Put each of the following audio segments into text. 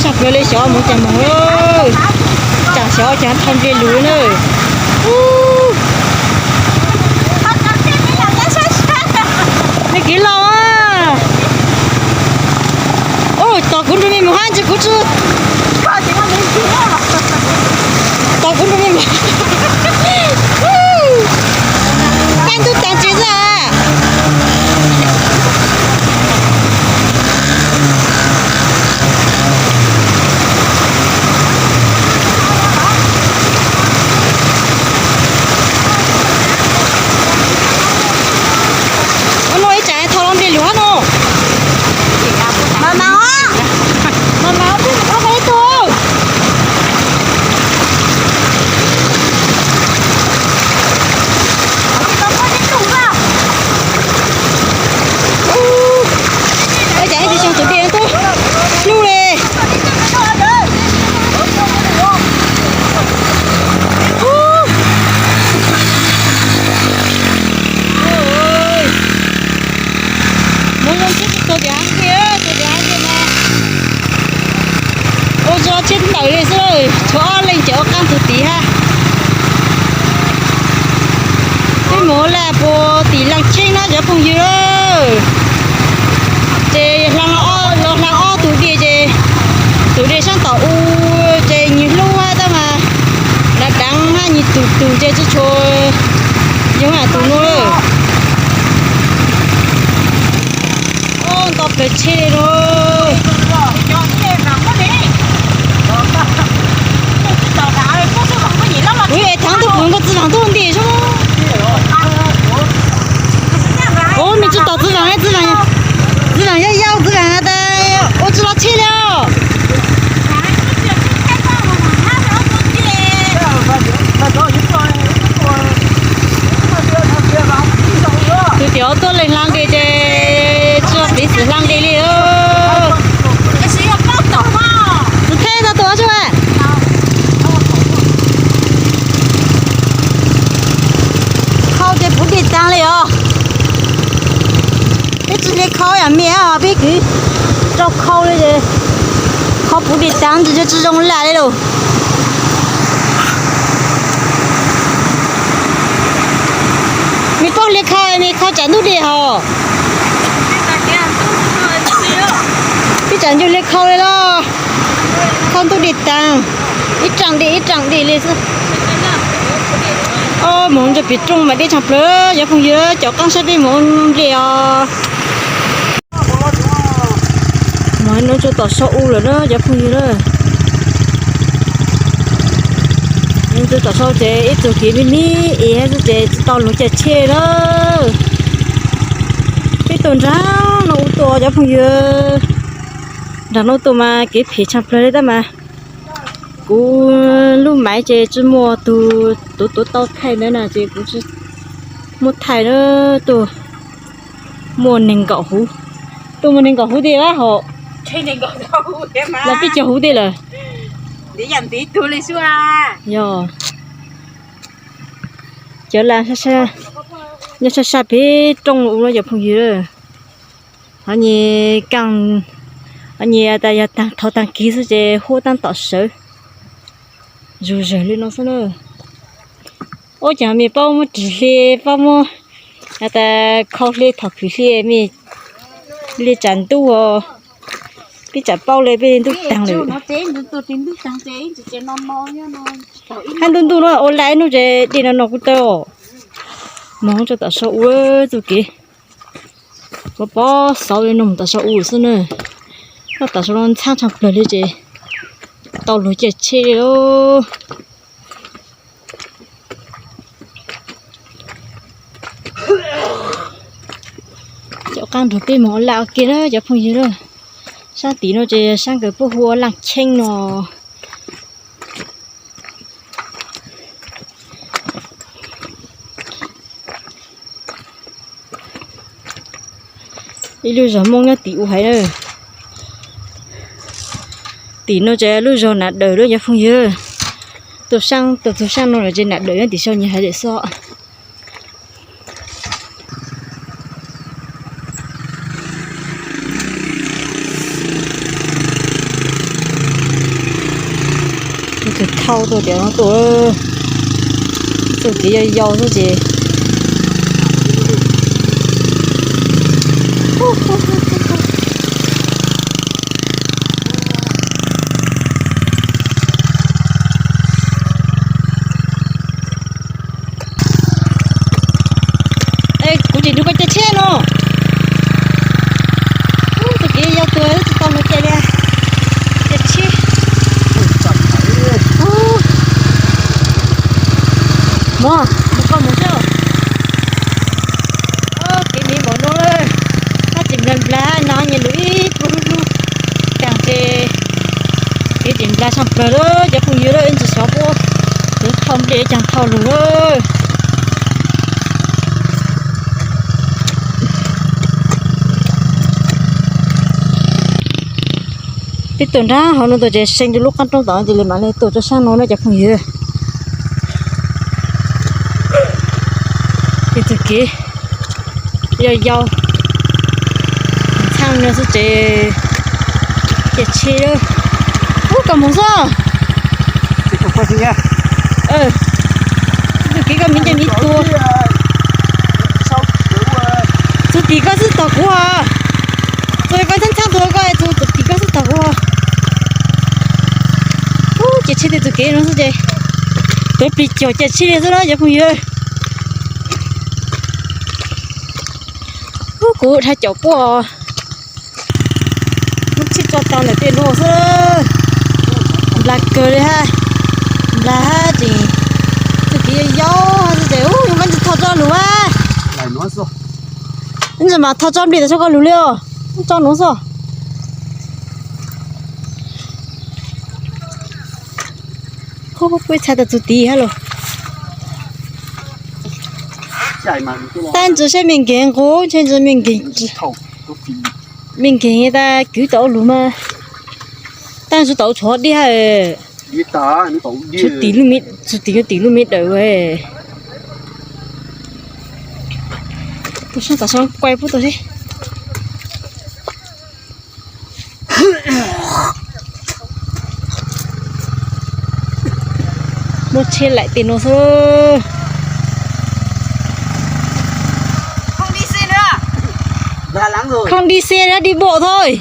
Tshaj plaws li xyov mus cas mus, tsam xyov cas thaum nplej lug na. Me kev laus, tos kuv nrug me mus hab ntsis kuv tsi, tos kuv nrug me mus. Qaij ntuj taag tsev xwb. Ua no ib tsam thaum los nplej lug hab no. Mas mas, mas mas, peb mus thab qhov ib tug. Ib tsam ib tug xyoo tus dej tub hlub li. Mus zoo tsheb tug tim hab ntiag, tug tim hab ntiag mas ua zog tsheb ntawm li xwb, tshuav ob leeg ces ua qaab tug tim hab. Peb mus ua laj puag tim Laaj Cheeb na cov phooj ywg. Ces los hla ob tug dej ces tus dej saab tom u ces nyias hlub hab tab mas dav daav hab nyias tus tus ces tsi tshua yog tus nuav lawm. Nto plawg tsheb li no. Kuv es thaam tus kuv nkaus txiv vaam tuaj nti sub. Kuv mej tsi tom txiv vaam, txiv vaam yau yau, txiv vaam tas ua tsi los tsheb li os. Tus tim tuaj leeg hla nqis ces tsi piv xwm hla nqis li. Tsis theb tau tus sub. Khau ces puv dej taag li os. Peb tsi le khau yam mej, peb kwv rau khau li, khau puv dej taag ntsis tsi zoo laj li lauj. Mej paub le khau, mej khau tsam ntub dej hos. Peb tsam ncu le khau li los, khau ntub dej taag, ib raam dej ib raam dej li xwb. Moog ntsa pem rooj mas deb tshaaj plawg cov phooj ywg, caum qaab saib peb moog nplej os. Moog nuav tsuas tom sau u lawm na cov phooj ywg na. Tsuas tom sau ces ib txug kev me me es hab xwb ces tsi tau luag caij tsheb na. Peb tuaj nraag nuav u tuaj cov phooj ywg, nraag nuav tuaj mas kev phem tshaaj plawg li tab mas kuv lub maiv ces tsi muaj tug tuav tuav tau thaij ntawd na ces kuv tsi muaj thaij na. Tuaj muaj neeg nkaum huv, tuaj muaj neeg nkaum huv tiag hos. Los peb caug huv tiag lawm. Yog cov laj nyob sab sab pem rooj u na cov phooj ywg. Hov nyis kaaj, hov nyis tas yog thov taag kis xwb ces huab taab tom sawv, zug zawg li no xwb na. Ub, caag mej paub muab ris hli, paub muab tas khau hli, thom khwm hli mej li tsam ntub, peb tsam paub li peb ntub taag lawm. Hab ntub ntub no ua laj ib nub ces dej no no kuj tawg os. Moog tso tom sau u txuj kev. Kuv pov xauv li no mus tom sau u xwb na. Noj tom sau no ntxhaab tshaaj plawg li ces tau luag caij tsheb li lauj. Cov qaab nrug peb moog ua laj ua ke na cov phooj ywg na. Saab tim no ces saab kawg puab hu ua Laaj Cheeb no. Ib lub zog Moob nyob tim u haiv na. Tim no ces lub zog Nam Dawm lawm cov phooj ywg. Tuaj saab, tuaj txug saab no lawm ces Nam Dawm nyob tim sau nyias haiv lawm xwb. Tau tus tias no tus, txuj kev yau yau xwb ces. Kuv tseem nrug koj caij tsheb no. Tus kev yau tuag tsis tau mus caij li. Caij tsheb. Mog, mus koj mus xwb. Kev me npaum no lawm, hab tseem nplas nplas no nyias lug ib pluag lub lub. Taag ces kev tseem nplas tshaj plawg lawm cov phooj ywg lawm, ib ntsis xyov puab yuav thauj nplej caag thauj lug lawm. Peb tuaj nrag hauv no tuaj ces see rua lub qaab roob tom no ces le maam le tuaj rua sab no na cov phooj ywg. Tej tug kev yau yau, txhaaj no xwb ces caij tsheb. Ub, koj moog xwb. Tug kev koj miv ncaaj miv tuag. Txug tim koj xwb tog kuv os. Txug koj txhaaj txhaaj tuag koj, txug tim koj xwb tog kuv os. Ub, caij tsheb tej tug kev no xwb ces tuav plig cuag caij tsheb li xwb na cov phooj ywg. Ub, kuv dhau caum puab. Lub tsheb tso tau ntawm tej nuav xwb. Nplas kawg li hab. Nplas hab tseem tug kev yau yau xwb ces ub, yuav muab ntsis thauj tso lug a. Ntsis maam thauj tso nplej tas tso koj lug li os. Tso nuav xwb. Puab txhais tas txug tid hab los. Tab ntsis saib me nkeeg nqus, ntshe ntsis me nkeeg, me nkeeg tas kwv tau lug mas. Tab ntsis tau tshuav dib hab. Tshuav tim lub me, tshuav tim, tim lub me dawm. Puab sab tom sab kuaj puab tau seb. Muab tsheb laim tej nuav xwb. Không đi xe nữa, đi bộ thôi.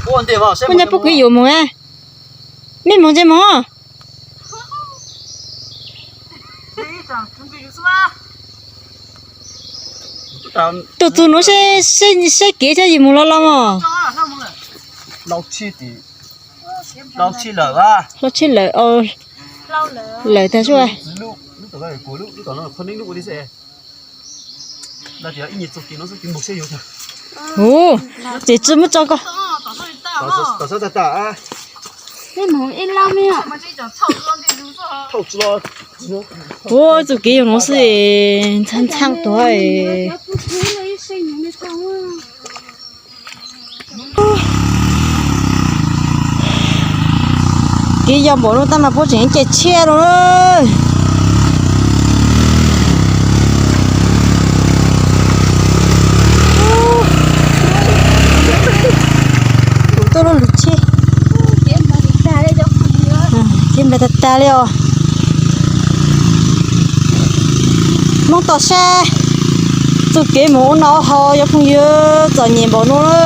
Puab nyob puab kwv yuav moog a. Mej moog ntsej moog. Tuaj txug nuav saib kev thiab yim moog lawm los mog. Hlob tsheb lawm, lawm tag sub. Hu, ces tsi muab tso koj. Ua txuj kev yog nuav xwb, ntxhab ntxhab tuag. Kev yau npaum no tab mas puab tseem caij tsheb no na. Tuaj lub lug tsheb, kev nplag tag tag li os. Moob tom sab, txuj kev moog ua noj ua haus cov phooj ywg, txom nyem npaum no na.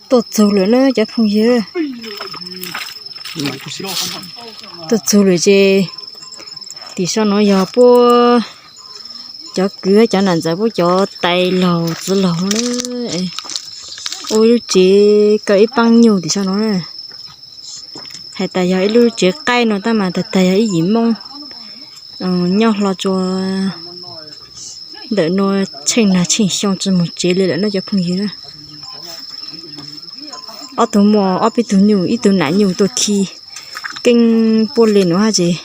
Tuaj txug lawm na cov phooj ywg. Tuaj txug lawm ces tim sau no yog puab cov kwv cov nam ntxawm puab cov tais laug txiv laug na. Ua ib lub tsev kaw ib paab nyuj tim sau no na. Hais tas yog ib lub tsev qaib no tab mas tag tag yog ib yim Moob nyob hlo tsua ntawm nuav tsheej nag tsheej xyoo tsi moog tsev li lawm na cov phooj ywg na. Ob tug muaj ob peb tug nyuj, ib tug nam nyuj tuaj khi keeb puab le nuav hab ces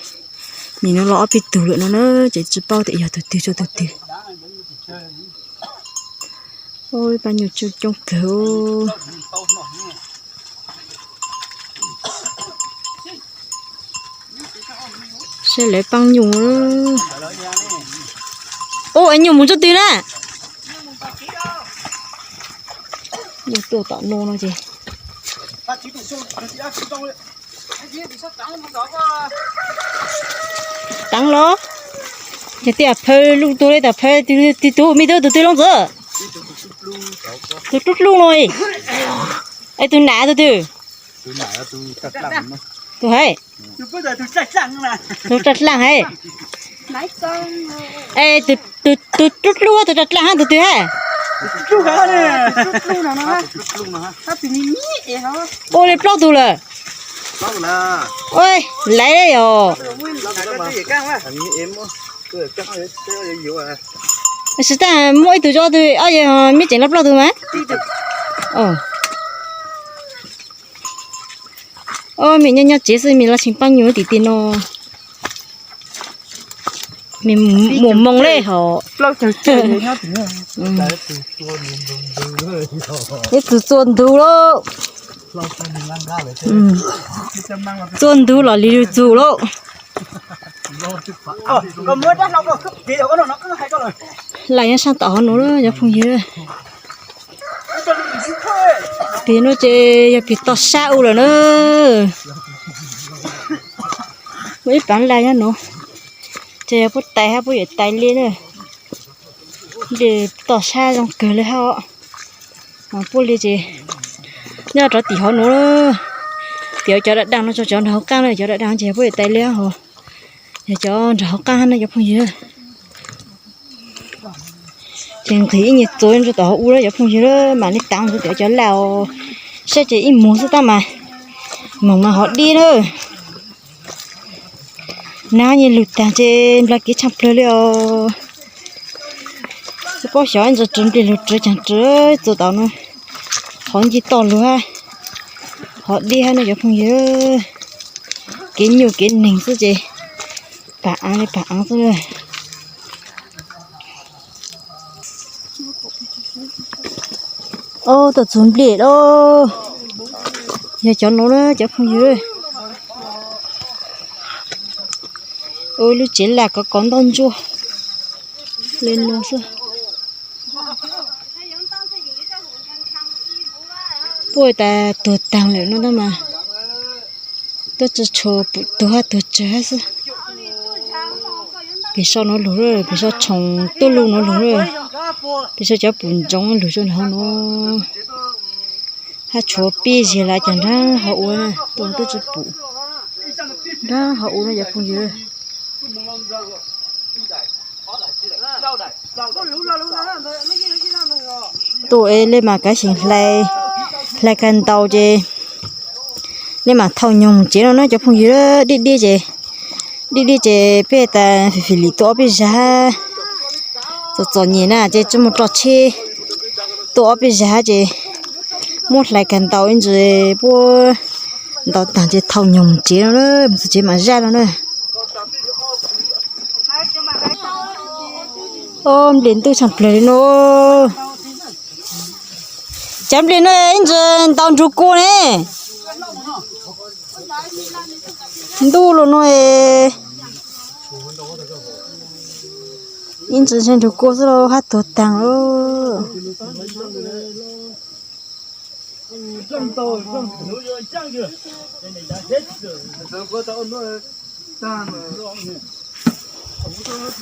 nim no los ob peb tug lawm no na, ces tsi paub tias yog tug twg tsua tug twg. Ib pab nyuj coob kawg. Lawv paab nyuj. Ub, es nyuj mus tsuj twg na? Nyuj tuaj tom no no ces. Teev los? Ces tej zaum phawj luj tuag li, tej zaum phawj twg twg, me tub, tus twg lub ntxawg? Tus dlub dlub no. Es tus nam tus twg? Tus hais. Tus raj dlaag hais. Es tus dlub dlub, tus raj dlaag hab tus twg hab? Ua li plaub tug lawm. Laiv yog. Tsis tas muaj ib tug tso, tus ob yawg mib tseem loj plaub tug mas. Mim nyob nyob tsev xwb, mim los tseem paab nyuj tim tim no. Mim muaj moog le hos. Ib tug txua ntug lauj. Txua ntug los li lug txug lauj. Laj nyob saab tom hov nuav cov phooj ywg. Pem nuav ces yog pem toj sab u lawm na. Muaj ib paav laj nyob nuav, ces yog puab tais hab puab yuav tais li na. Nplej toj sab zoo kawg li hab os. Puab li ces nyob rov tim hov nuav, piav cov daj daj no rau cov nraag hauv qaab na, cov daj daj ces puab yuav tais li hos. Yog cov nraag hauv qaab na cov phooj ywg. Ces nqis ib nyuag txuas rau tom hauv u lawm cov phooj ywg, mam li taav ntxiv cov laj os. Saib ces ib muag xwb tab mas moog mas hov dib na. Nag nyiaj lug taag ces nplag kev tshaaj plawg li os. Tsis paub xyov ib ntsis rawv nplej lug rawv caag rawv txuas tom no, qhov nce toj lug hab, hov dib hab no cov phooj ywg. Kev nyuj kev neeg xwb ces pam aav li pam aav xwb na. Ob, tuaj txug nplej lauj. Yog cov nuav na cov phooj ywg. Ua lub tsev laj kov kov ntaub ntsuab li no xwb. Puab tas tuag taag lawm no tab mas tuab tsi tshua pum tuag hab tuag tsawg hab xwb. Pem saum nuav lug, pem saum tshoom tuab lug nuav lug, pem saum cov pum ntsoov lug rau nraag hov nuav. Hab tshuav peb zeg lawm ces nraag hov ua, tuaj tuab tsi pum, nraag hov ua no cov phooj ywg. Tuaj es le mas kav xyeem hlais, hlais kawg ntau ces le mas thaum nyoog tsev no na cov phooj ywg. Dib dib ces, dib dib ces peb tas fim fim lim tuaj ob peb zag, txom txom nyem na ces tsi muaj roj tsheb, tuaj ob peb zag ces muab hlais kawg ntau ib ntsis puab ntau taag ces thaum nyoog tsev no na, mus txug tsev mam zaj no na. Ob, nplej ntuj tshaaj plawg li no. Cov nplej no ib ntsis ntau nrug kua ne. Ntuj los no es ib ntsis ntshe nrug kua xwb lauj, hab tuag taag lauj.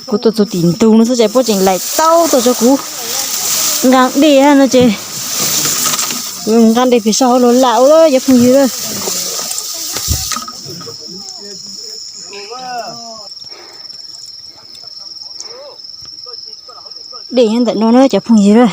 Kuv tuaj txug tim ntug no xwb ces puab tseem laim tau tuaj rau kuv nqaa dej no ces kuv nqaa dej pem saum hauv lug laj ua cov phooj ywg. Dej nyob ntawm no na cov phooj ywg.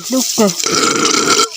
dub kawg.